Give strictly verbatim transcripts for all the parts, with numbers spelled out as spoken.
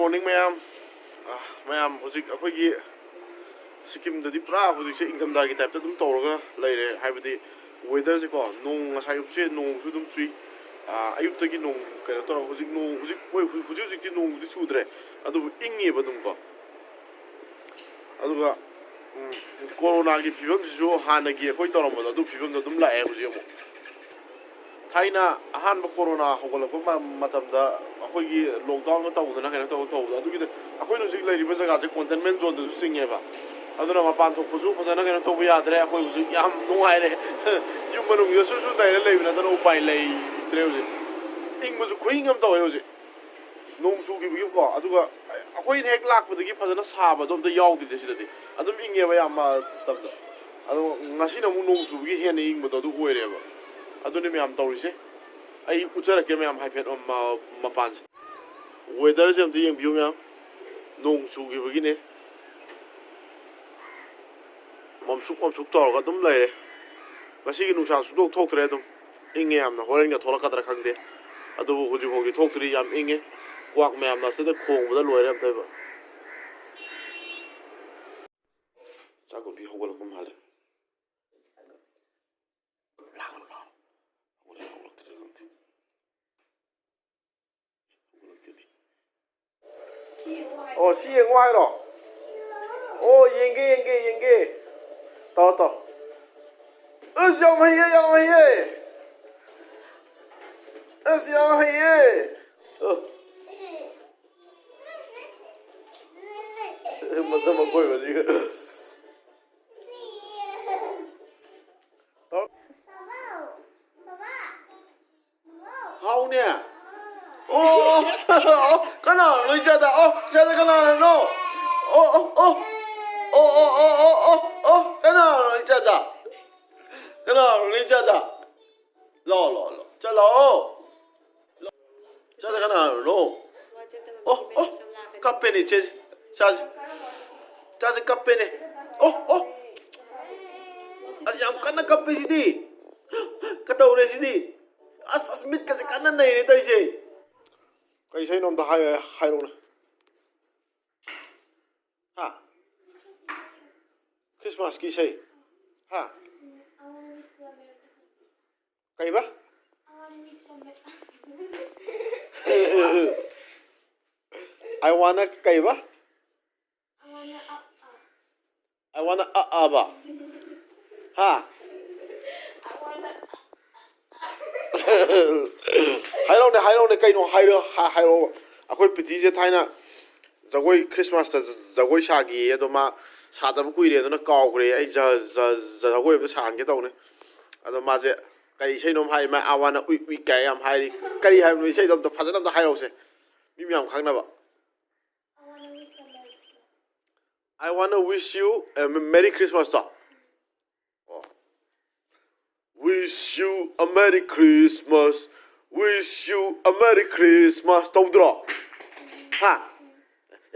Morning ꯃꯌꯥꯝ꯫ ꯑꯥ, ꯃꯌꯥꯝ, ꯍꯧꯖꯤꯛ ꯑꯩꯈꯣꯏꯒꯤ ꯁꯤꯛꯀꯤꯝꯗꯗꯤ ꯄꯨꯔꯥ ꯍꯧꯖꯤꯛꯁꯦ ꯏꯪꯊꯝꯊꯥꯒꯤ ꯇꯥꯏꯞꯇ ꯑꯗꯨꯝ ꯇꯧꯔꯒ ꯂꯩꯔꯦ꯫ ꯍꯥꯏꯕꯗꯤ weatherꯁꯦꯀꯣ, ꯅꯣꯡ ꯉꯁꯥꯏ ꯑꯌꯨꯛꯁꯦ ꯅꯣꯡꯁꯨ ꯑꯗꯨꯝ ꯆꯨꯏ꯫ ꯑꯥ, ꯑꯌꯨꯛꯇꯒꯤ ꯅꯣꯡ ꯀꯩꯅꯣ ꯇꯧꯔꯒ ꯍꯧꯖꯤꯛ ꯅꯣꯡ ꯍꯧꯖꯤꯛ, ꯍꯣꯏ, ꯍꯧꯖꯤꯛ ꯍꯧꯖꯤꯛꯇꯤ ꯅꯣꯡꯕꯨꯗꯤ ꯆꯨꯗ꯭ꯔꯦ, ꯑꯗꯨꯕꯨ ꯏꯪꯉꯦꯕ ꯑꯗꯨꯝꯀꯣ꯫ ꯑꯗꯨꯒ, ꯎꯝ, ꯀꯣꯔꯣꯅꯥꯒꯤ ꯐꯤꯕꯝꯁꯤꯁꯨ ꯍꯥꯟꯅꯒꯤ ꯑꯩꯈꯣꯏ ꯇꯧꯔꯝꯕꯗꯣ ꯑꯗꯨ ꯐꯤꯕꯝꯗꯣ ꯑꯗꯨꯝ ꯂꯥꯛꯑꯦ ꯍꯧꯖꯤꯛ ꯑꯃꯨꯛ꯫ ꯊꯥꯏꯅ ꯑꯍꯥꯟꯕ ꯀꯣꯔꯣꯅꯥ ꯍꯧꯒꯠꯂꯛꯄ ꯃ-, ꯃꯇꯝꯗ ꯑꯩꯈꯣꯏꯒꯤ lockdownꯒ ꯇꯧꯗꯅ ꯀꯩꯅꯣ ꯇꯧꯗꯅ ꯇꯧꯕꯗꯣ, ꯑꯗꯨꯒꯤꯗ ꯑꯩꯈꯣꯏꯅ ꯍꯧꯖꯤꯛ ꯂꯩꯔꯤꯕ ꯖꯒꯥꯁꯦ containment zoneꯗꯁꯨ ꯆꯤꯡꯉꯦꯕ꯫ ꯑꯗꯨꯅ ꯃꯄꯥꯟ ꯊꯣꯛꯄꯁꯨ ꯐꯖꯅ ꯀꯩꯅꯣ ꯇꯧꯕ ꯌꯥꯗ꯭ꯔꯦ꯫ ꯑꯩꯈꯣꯏ ꯍꯧꯖꯤꯛ ꯌꯥꯝ ꯅꯨꯡꯉꯥꯏꯔꯦ꯫ ꯌꯨꯝ ꯃꯅꯨꯡꯗ ꯁꯨꯔ ꯁꯨꯔ ꯅꯩꯔ ꯂꯩꯕ ꯅꯠꯇꯅ ꯎꯄꯥꯏ ꯂꯩꯇ꯭ꯔꯦ ꯍꯧꯖꯤꯛ꯫ ꯏꯪꯕꯁꯨ ꯈꯨꯏꯪ ꯑꯃ ꯇꯧꯋꯦ ꯍꯧꯖꯤꯛ꯫ ꯅꯣꯡ ꯆꯨꯈꯤꯕꯒꯤꯀꯣ, ꯑꯗꯨꯒ ꯑꯩꯈꯣꯏꯅ ꯍꯦꯛ ꯂꯥꯛꯄꯗꯒꯤ ꯐꯖꯅ ꯁꯥꯕꯗꯣ ꯑꯝꯇ ꯌꯥꯎꯗꯦꯗ ꯁꯤꯗꯗꯤ꯫ ꯑꯗꯨꯝ ꯏꯪꯉꯦꯕ ꯌꯥꯝ ꯃꯇꯝꯗ꯫ ꯑꯗꯣ ꯉꯁꯤꯅ ꯑꯃꯨꯛ ꯅꯣꯡ ꯆꯨꯕꯒꯤ ꯍꯦꯟꯅ ꯏꯪꯕꯗꯣ ꯑꯗꯨ ꯑꯣꯏꯔꯦꯕ꯫ ꯑꯗꯨꯅꯤ ꯃꯌꯥꯝ ꯇꯧꯔꯤꯁꯦ꯫ ꯑꯩ ꯎꯠꯆꯔꯛꯀꯦ ꯃꯌꯥꯝ ꯍꯥꯏꯐꯦꯠ ꯃ-, ꯃꯄꯥꯟꯁꯦ꯫ Weatherꯁꯦ ꯑꯝꯇ ꯌꯦꯡꯕꯤꯌꯨ ꯃꯌꯥꯝ꯫ ꯅꯣꯡ ꯆꯨꯈꯤꯕꯒꯤꯅꯦ꯫ ꯃꯝꯁꯨꯛ ꯃꯝꯁꯨꯛ ꯇꯧꯔꯒ ꯑꯗꯨꯝ ꯂꯩꯔꯦ꯫ ꯉꯁꯤꯒꯤ ꯅꯨꯡꯁꯥ ꯁꯨꯡꯊꯣꯛ ꯊꯣꯛꯇ꯭ꯔꯦ ꯑꯗꯨꯝ꯫ ꯏꯪꯉꯦ ꯌꯥꯝꯅ꯫ ꯍꯣꯔꯦꯟꯒ ꯊꯣꯛꯂꯛꯀꯗ꯭ꯔꯥ ꯈꯪꯗꯦ꯫ ꯑꯗꯨꯕꯨ ꯍꯧꯖꯤꯛ ꯐꯥꯎꯗꯤ ꯊꯣꯛꯇ꯭ꯔꯤ꯫ ꯌꯥꯝ ꯏꯪꯉꯦ꯫ ꯀ꯭ꯋꯥꯛ ꯃꯌꯥꯝꯅ ꯑꯁꯤꯗ ꯈꯣꯡꯕꯗ ꯂꯣꯏꯔꯦ ꯑꯝꯇꯣꯏꯕ꯫ ꯆꯥꯛꯀꯧꯕꯤ ꯍꯧꯒꯠꯂꯛꯄ ꯃꯥꯜꯂꯦ꯫ ꯂꯥꯡꯒꯅꯨ, ꯂꯥꯡꯒꯅꯨ꯫ ꯍꯧꯒꯠꯂꯛꯏꯔ ꯍꯧꯒꯠꯂꯛꯇ꯭ꯔꯤꯔ ꯈꯪꯗꯦ꯫ ꯍꯧꯒꯠꯂꯛꯇꯦꯅꯦ꯫ ꯑꯣ, ꯁꯤ ꯌꯦꯡꯉꯣ ꯍꯥꯏꯔꯣ? ꯑꯣ, ꯌꯦꯡꯒꯦ, ꯌꯦꯡꯒꯦ, ꯌꯦꯡꯒꯦ꯫ ꯇꯧꯔꯣ, ꯇꯧꯔꯣ꯫ ꯑꯁ, ꯌꯥꯝ ꯍꯩꯌꯦ, ꯌꯥꯝ ꯍꯩꯌꯦ꯫ ꯑꯁ, ꯌꯥꯝ ꯍꯩꯌꯦ꯫ ꯑ꯫ ꯃꯁꯝ ꯑꯀꯣꯏꯕꯁꯤꯒ꯫ ꯍꯥꯎꯅꯦ꯫ ꯑꯣ, ꯑꯣ, ꯑꯣ, ꯀꯅꯥꯅꯣ ꯅꯣꯏ ꯆꯥꯗ? ꯑꯣ, ꯆꯥꯗ ꯀꯅꯥꯅꯣ? ꯑꯣ, ꯑꯣ, ꯑꯣ꯫ ꯑꯣ, ꯑꯣ, ꯑꯣ, ꯑꯣ, ꯑꯣ, ꯑꯣ, ꯀꯅꯥꯅꯣ ꯅꯣꯏ ꯆꯥꯗ? ꯀꯅꯥꯅꯣ ꯅꯣꯏ ꯆꯥꯗ? ꯂꯥꯛꯑꯣ, ꯂꯥꯛꯑꯣ, ꯂꯥꯛꯑꯣ꯫ ꯆꯥꯗ ꯀꯅꯥꯅꯣ? ꯑꯣ, ꯑꯣ, ꯀꯞꯄꯦꯅꯦ ꯏꯆꯦꯁꯦ꯫ ꯆꯥꯁꯦ꯫ ꯆꯥꯁꯦ ꯀꯞꯄꯦꯅꯦ꯫ ꯑꯣ, ꯑꯣ꯫ ꯑꯁ, ꯌꯥꯝ ꯀꯟꯅ ꯀꯞꯄꯦ ꯁꯤꯗꯤ꯫ ꯀꯗꯧꯔꯦ ꯁꯤꯗꯤ? ꯑꯁ, ꯑꯁ, ꯃꯤꯠꯀꯁꯦ ꯀꯟꯅ ꯅꯩꯔꯦ ꯇꯧꯔꯤꯁꯦ꯫ ꯀꯩ ꯏꯁꯩꯅꯣ ꯑꯝꯇ ꯍꯥꯏ-, ꯍꯥꯏꯔꯛꯎꯅꯦ꯫ ꯍꯥ? ꯈ꯭ꯔꯤꯁꯃꯥꯁꯀꯤ ꯏꯁꯩ? ꯍꯥ? ꯀꯩꯕ? I wanna ꯀꯩꯕ? I wanna ꯑ ꯑꯕ? ꯍꯥ? ꯍꯥꯏꯔꯛꯎꯅꯦ, ꯍꯥꯏꯔꯛꯎꯅꯦ, ꯀꯩꯅꯣ ꯍꯥꯏꯔꯣ, ꯍꯥ-, ꯍꯥꯏꯔꯛꯑꯣ꯫ ꯑꯩꯈꯣꯏ ꯄ꯭ꯔꯤꯇꯤꯁꯦ ꯊꯥꯏꯅ ꯖꯒꯣꯏ, ꯈ꯭ꯔꯤꯁꯃꯥꯁꯇ ꯖꯒꯣꯏ ꯁꯥꯈꯤꯌꯦ, ꯑꯗꯣ ꯃꯥ ꯁꯥꯗꯕ ꯀꯨꯏꯔꯦ, ꯑꯗꯨꯅ ꯀꯥꯎꯈ꯭ꯔꯦ꯫ ꯑꯩ ꯖ-, ꯖ-, ꯖꯒꯣꯏ ꯑꯝꯇ ꯁꯥꯍꯟꯒꯦ ꯇꯧꯅꯦ꯫ ꯑꯗꯣ ꯃꯥꯁꯦ ꯀꯔꯤ ꯏꯁꯩꯅꯣ ꯑꯃ ꯍꯥꯏꯔꯤ, ꯃꯥ "I wanna ꯎꯏ ꯎꯏ" ꯀꯥꯏ ꯌꯥꯝ ꯍꯥꯏꯔꯤ꯫ ꯀꯔꯤ ꯍꯥꯏꯕꯅꯣ? ꯏꯁꯩꯗꯣ ꯑꯝꯇ ꯐꯖꯅ ꯑꯝꯇ ꯍꯥꯏꯔꯛꯎꯁꯦ, ꯃꯤ ꯃꯌꯥꯝ ꯈꯪꯅꯕ꯫ "I wanna wish you a Merry Christmas" ꯇꯣ꯫ ꯑꯣ꯫ "Wish you a Merry Christmas, wish you a Merry Christmas" ꯇꯧꯗ꯭ꯔꯣ? ꯍꯥ?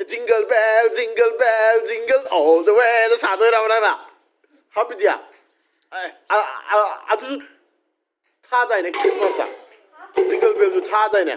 "Jingle bell, jingle bell, jingle all the way" ꯗ ꯁꯥꯗꯣꯏꯔꯕ ꯅꯪꯅ? ꯍꯥ, ꯕꯤꯗ꯭ꯌꯥ? ꯑꯦ, ꯑ-, ꯑ-, ꯑꯗꯨꯁꯨ ꯊꯥꯗꯥꯏꯅꯦ ꯈ꯭ꯔꯤꯁꯃꯥꯁꯇ? Jingle bell ꯁꯨ ꯊꯥꯗꯥꯏꯅꯦ?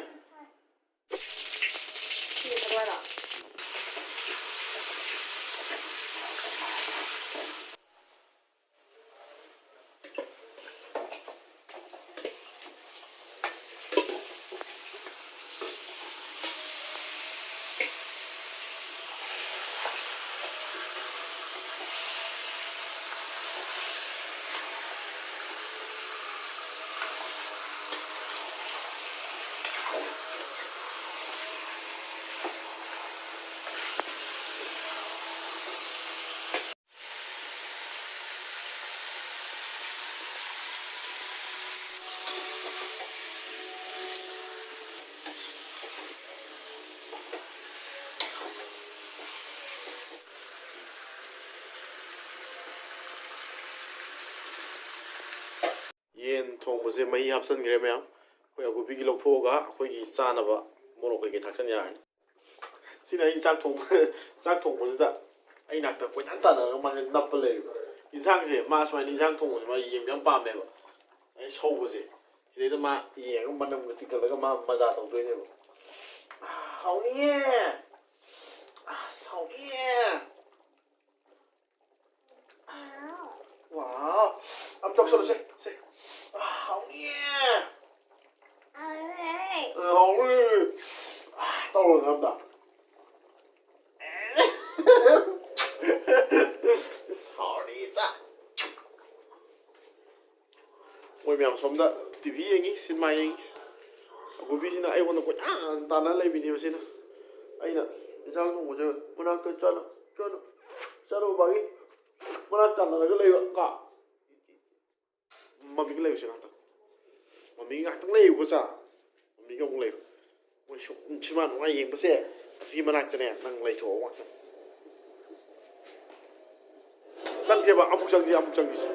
ꯌꯦꯟ ꯊꯣꯡꯕꯁꯦ ꯃꯍꯤ ꯍꯥꯞꯆꯤꯟꯈ꯭ꯔꯦ ꯃꯌꯥꯝ꯫ ꯑꯩꯈꯣꯏ ꯑꯀꯨꯞꯄꯤꯒꯤ ꯂꯧꯊꯣꯛꯑꯒ ꯑꯩꯈꯣꯏꯒꯤ ꯆꯥꯅꯕ ꯃꯣꯔꯣꯛ ꯀꯩꯀꯩ ꯊꯥꯛꯆꯟ ꯌꯥꯔꯅꯤ꯫ ꯁꯤꯅ ꯑꯩ ꯆꯥꯛ ꯊꯣꯡꯕ, ꯆꯥꯛ ꯊꯣꯡꯕꯁꯤꯗ ꯑꯩ ꯅꯥꯛꯇ ꯀꯣꯏꯇꯥꯟ ꯇꯥꯟꯅꯔꯒ ꯃꯥꯁꯦ ꯅꯞꯄ ꯂꯩꯔꯤꯕ꯫ ꯌꯦꯟꯁꯥꯡꯁꯦ, ꯃꯥ ꯁꯨꯃꯥꯏꯅ ꯌꯦꯟꯁꯥꯡ ꯊꯣꯡꯕꯁꯦ ꯃꯥ ꯌꯦꯡꯕ ꯌꯥꯝ ꯄꯥꯝꯃꯦꯕ꯫ ꯑꯩ ꯁꯧꯕꯁꯦ꯫ ꯁꯤꯗꯩꯗ ꯃꯥ ꯌꯦꯡꯉꯒ ꯃꯅꯝꯒ ꯆꯤꯡꯈꯠꯂꯒ ꯃꯥ ꯃꯖꯥ ꯇꯧꯗꯣꯏꯅꯦꯕ꯫ "ꯍꯥꯎꯅꯤꯌꯦ!" ꯑꯁ, ꯍꯥꯎꯅꯤꯌꯦ꯫ ꯋꯥꯎ꯫ ꯑꯝ ꯇꯧꯁꯜꯂꯨꯁꯦ, ꯁꯦ꯫ ꯑ, ꯍꯥꯎꯅꯤꯌꯦ꯫ ꯑ, ꯍꯥꯎꯅꯤ꯫ ꯑ, ꯇꯧꯔꯣꯗꯅ ꯑꯝꯇ꯫ ꯑꯁ, ꯍꯥꯎꯅꯤ, ꯆꯥ꯫ ꯃꯣꯏ ꯃꯌꯥꯝ ꯁꯣꯝꯗ ꯇꯤ ꯚꯤ ꯌꯦꯡꯉꯤ, ꯁꯤꯅꯦꯃꯥ ꯌꯦꯡꯉꯤ꯫ ꯑꯒꯨꯕꯤꯁꯤꯅ ꯑꯩꯉꯣꯟꯗ ꯀꯣꯏꯇꯥꯟ ꯇꯥꯟꯅ ꯂꯩꯕꯤꯅꯦꯕ ꯁꯤꯅ꯫ ꯑꯩꯅ ꯏꯟꯁꯥꯡ ꯊꯣꯡꯕꯁꯦ ꯃꯅꯥꯛꯇ ꯆꯠꯂꯣ, ꯆꯠꯂꯣ, ꯆꯠꯂꯣ ꯕꯥꯒꯤ ꯃꯅꯥꯛ ꯇꯥꯟꯅꯔꯒ ꯂꯩꯕ ꯀꯣ꯫ ꯃꯃꯤꯒ ꯂꯩꯌꯨꯁꯦ ꯉꯥꯛꯇꯪ꯫ ꯃꯃꯤ ꯉꯥꯛꯇꯪ ꯂꯩꯌꯨꯀꯣ ꯆꯥ꯫ ꯃꯃꯤꯒ ꯑꯃꯨꯛ ꯂꯩꯌꯨ꯫ ꯃꯣꯏ ꯁꯨꯝ ꯁꯤꯃꯥ ꯅꯨꯡꯉꯥꯏ ꯌꯦꯡꯕꯁꯦ ꯑꯁꯤꯒꯤ ꯃꯅꯥꯛꯇꯅꯦ ꯅꯪ ꯂꯩꯊꯣꯛꯑꯣ ꯉꯥꯛꯇꯪ꯫ ꯆꯪꯁꯦꯕ, ꯑꯃꯨꯛ ꯆꯪꯁꯦ, ꯑꯃꯨꯛ ꯆꯪꯁꯦ꯫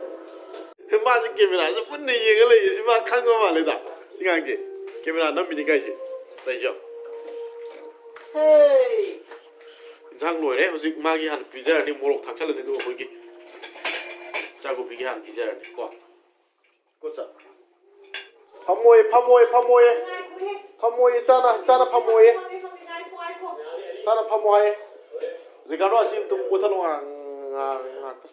ꯃꯥꯁꯦ ꯀꯦꯃꯦꯔꯥꯁꯦ ꯃꯨꯟꯅ ꯌꯦꯡꯉ ꯂꯩꯌꯦ꯫ ꯁꯤ ꯃꯥ ꯈꯪꯕ ꯃꯥꯜꯂꯦꯗ꯫ ꯁꯤ ꯉꯥꯡꯁꯦ꯫ ꯀꯦꯃꯦꯔꯥ ꯅꯝꯃꯤꯅꯤ ꯀꯥꯏꯁꯦ꯫ ꯂꯩꯖꯣ꯫ ꯍꯦ꯫ ꯏꯟꯁꯥꯡ ꯂꯣꯏꯔꯦ꯫ ꯍꯧꯖꯤꯛ ꯃꯥꯒꯤ ꯍꯥꯟꯅ ꯄꯤꯖꯔꯅꯤ꯫ ꯃꯣꯔꯣꯛ ꯊꯥꯛꯆꯜꯂꯅꯤ꯫ ꯑꯗꯨꯒ ꯑꯩꯈꯣꯏꯒꯤ ꯆꯥꯒꯨꯝꯕꯤꯒꯤ ꯍꯥꯟꯅ ꯄꯤꯖꯔꯅꯤ ꯀꯣ꯫ ꯀꯣ ꯆꯥ꯫ ꯐꯝꯃꯣꯏ, ꯐꯝꯃꯣꯏ, ꯐꯝꯃꯣꯏ꯫ ꯐꯝꯃꯣꯏ, ꯆꯥꯅ, ꯆꯥꯅ ꯐꯝꯃꯣꯏ꯫ ꯆꯥꯅ ꯐꯝꯃꯣ ꯍꯥꯏꯌꯦ꯫ ꯔꯤꯀꯥꯔꯗꯣ, ꯑꯁꯤ ꯑꯗꯨꯝ ꯃꯨꯊꯠꯂꯣ ꯉꯥꯏꯍꯥꯛ, ꯉꯥꯏꯍꯥꯛ, ꯉꯥꯏꯍꯥꯛꯇ꯫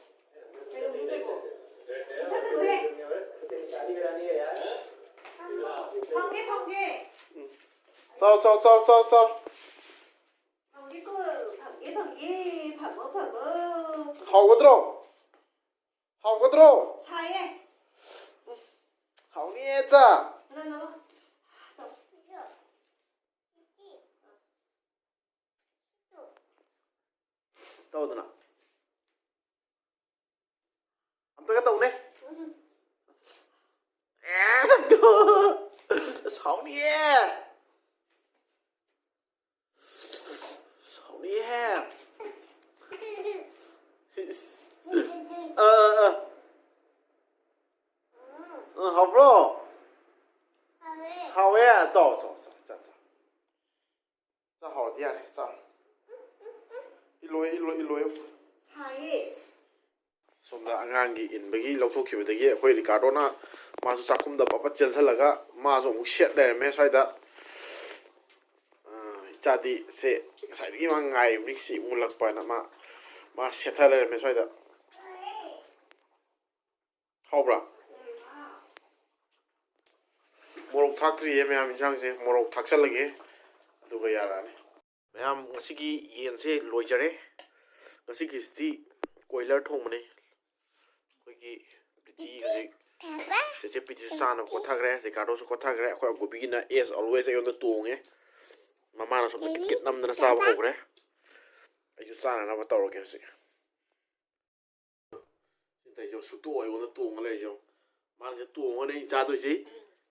ꯐꯝꯒꯦ, ꯐꯝꯒꯦ꯫ ꯎꯝ꯫ ꯆꯥꯎ, ꯆꯥꯎ, ꯆꯥꯎ, ꯆꯥꯎ, ꯆꯥꯎ꯫ ꯐꯝꯒꯦꯀꯣ, ꯐꯝꯒꯦ, ꯐꯝꯒꯦ, ꯐꯝꯃꯣ, ꯐꯝꯃꯣ꯫ ꯍꯥꯎꯒꯗ꯭ꯔꯣ? ꯍꯥꯎꯒꯗ꯭ꯔꯣ? ꯁꯥꯏꯌꯦ꯫ ꯍꯥꯎꯅꯤꯌꯦ ꯆꯥ꯫ ꯀꯅꯥꯅꯣ? ꯇꯧꯗꯅ꯫ ꯑꯝꯇꯒ ꯇꯧꯅꯦ꯫ ꯑꯦ, ꯁꯛꯇꯨ꯫ ꯑꯁ, ꯍꯥꯎꯅꯤꯌꯦ꯫ ꯍꯥꯎꯅꯤꯍꯦ꯫ ꯏꯁ꯫ ꯑ, ꯑ, ꯑ꯫ ꯑ, ꯍꯥꯎꯕ꯭ꯔꯣ? ꯍꯥꯎꯋꯦ꯫ ꯆꯥꯎ, ꯆꯥꯎ, ꯆꯥꯎ, ꯆꯥ, ꯆꯥ꯫ ꯆꯥ, ꯍꯥꯎꯔꯗꯤ ꯌꯥꯔꯦ, ꯆꯥ꯫ ꯏꯜꯂꯣꯏ, ꯏꯜꯂꯣꯏ, ꯏꯜꯂꯣꯏ꯫ ꯁꯥꯏꯌꯦ꯫ ꯁꯣꯝꯗ ꯑꯉꯥꯡꯒꯤ ꯏꯟꯕꯒꯤ ꯂꯧꯊꯣꯛꯈꯤꯕꯗꯒꯤ ꯑꯩꯈꯣꯏ ꯔꯤꯀꯥꯔꯗꯣꯅ ꯃꯥꯁꯨ ꯆꯥꯛꯈꯨꯝꯗ ꯄꯠ ꯄꯠ ꯆꯦꯟꯁꯤꯜꯂꯒ ꯃꯥꯁꯨ ꯑꯃꯨꯛ ꯁꯦꯠ ꯂꯩꯔꯝꯃꯦ ꯁ꯭ꯋꯥꯏꯗ꯫ ꯑꯥ, ꯆꯥꯗꯤ ꯁꯦ ꯉꯁꯥꯏꯗꯒꯤ ꯃꯥ ꯉꯥꯏꯔꯤꯕꯅꯤ, ꯁꯤ ꯃꯨꯜꯂꯛꯄꯅ꯫ ꯃꯥ, ꯃꯥ ꯁꯦꯠꯊ ꯂꯩꯔꯝꯃꯦ ꯁ꯭ꯋꯥꯏꯗ꯫ ꯍꯥꯎꯕ꯭ꯔꯥ? ꯃꯣꯔꯣꯛ ꯊꯥꯛꯇ꯭ꯔꯤꯌꯦ ꯃꯌꯥꯝ, ꯏꯟꯁꯥꯡꯁꯦ ꯃꯣꯔꯣꯛ ꯊꯥꯛꯆꯜꯂꯒꯦ, ꯑꯗꯨꯒ ꯌꯥꯔꯛꯑꯅꯤ꯫ ꯃꯌꯥꯝ, ꯉꯁꯤꯒꯤ ꯌꯦꯟꯁꯦ ꯂꯣꯏꯖꯔꯦ꯫ ꯉꯁꯤꯒꯤꯁꯤꯗꯤ ꯀꯣꯏꯂꯔ ꯊꯣꯡꯕꯅꯤ꯫ ꯑꯩꯈꯣꯏꯒꯤ ꯄ꯭ꯔꯤꯇꯤ ꯍꯧꯖꯤꯛ, ꯆꯦꯆꯦ ꯄ꯭ꯔꯤꯇꯤꯁꯨ ꯆꯥꯅꯕ ꯈꯣꯠꯊꯈ꯭ꯔꯦ, ꯔꯤꯀꯥꯔꯗꯣꯁꯨ ꯈꯣꯠꯊꯈ꯭ꯔꯦ꯫ ꯑꯩꯈꯣꯏ ꯑꯒꯣꯕꯤꯒꯤꯅ as always ꯑꯩꯉꯣꯟꯗ ꯇꯣꯡꯉꯦ꯫ ꯃꯃꯥꯅ ꯁꯣꯝꯗ ꯀꯤꯠ ꯀꯤꯠ ꯅꯝꯗꯅ ꯆꯥꯕ ꯍꯧꯈ꯭ꯔꯦ꯫ ꯑꯩꯁꯨ ꯆꯥꯅꯅꯕ ꯇꯧꯔꯒꯦ ꯍꯧꯖꯤꯛ꯫ ꯁꯤ ꯇꯧꯔꯤꯁꯦ ꯁꯨꯛꯇꯣꯛ ꯑꯩꯉꯣꯟꯗ ꯇꯣꯡꯉ ꯂꯩꯔꯤꯁꯦ ꯌꯦꯡꯉꯣ꯫ ꯃꯥꯅ ꯁꯤ ꯇꯣꯡꯉꯒꯅꯦ ꯑꯩꯅ ꯆꯥꯗꯣꯏꯁꯦ꯫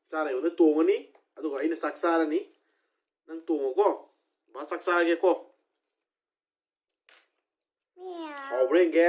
ꯆꯥꯅ ꯑꯩꯉꯣꯟꯗ ꯇꯣꯡꯉꯅꯤ, ꯑꯗꯨꯒ ꯑꯩꯅ ꯆꯥꯛ ꯆꯥꯔꯅꯤ꯫ ꯅꯪ ꯇꯣꯡꯉꯣꯀꯣ꯫ ꯕꯥ, ꯆꯥꯛ ꯆꯥꯔꯒꯦꯀꯣ꯫ ꯍꯥꯎꯕ꯭ꯔꯥ ꯌꯦꯡꯒꯦ꯫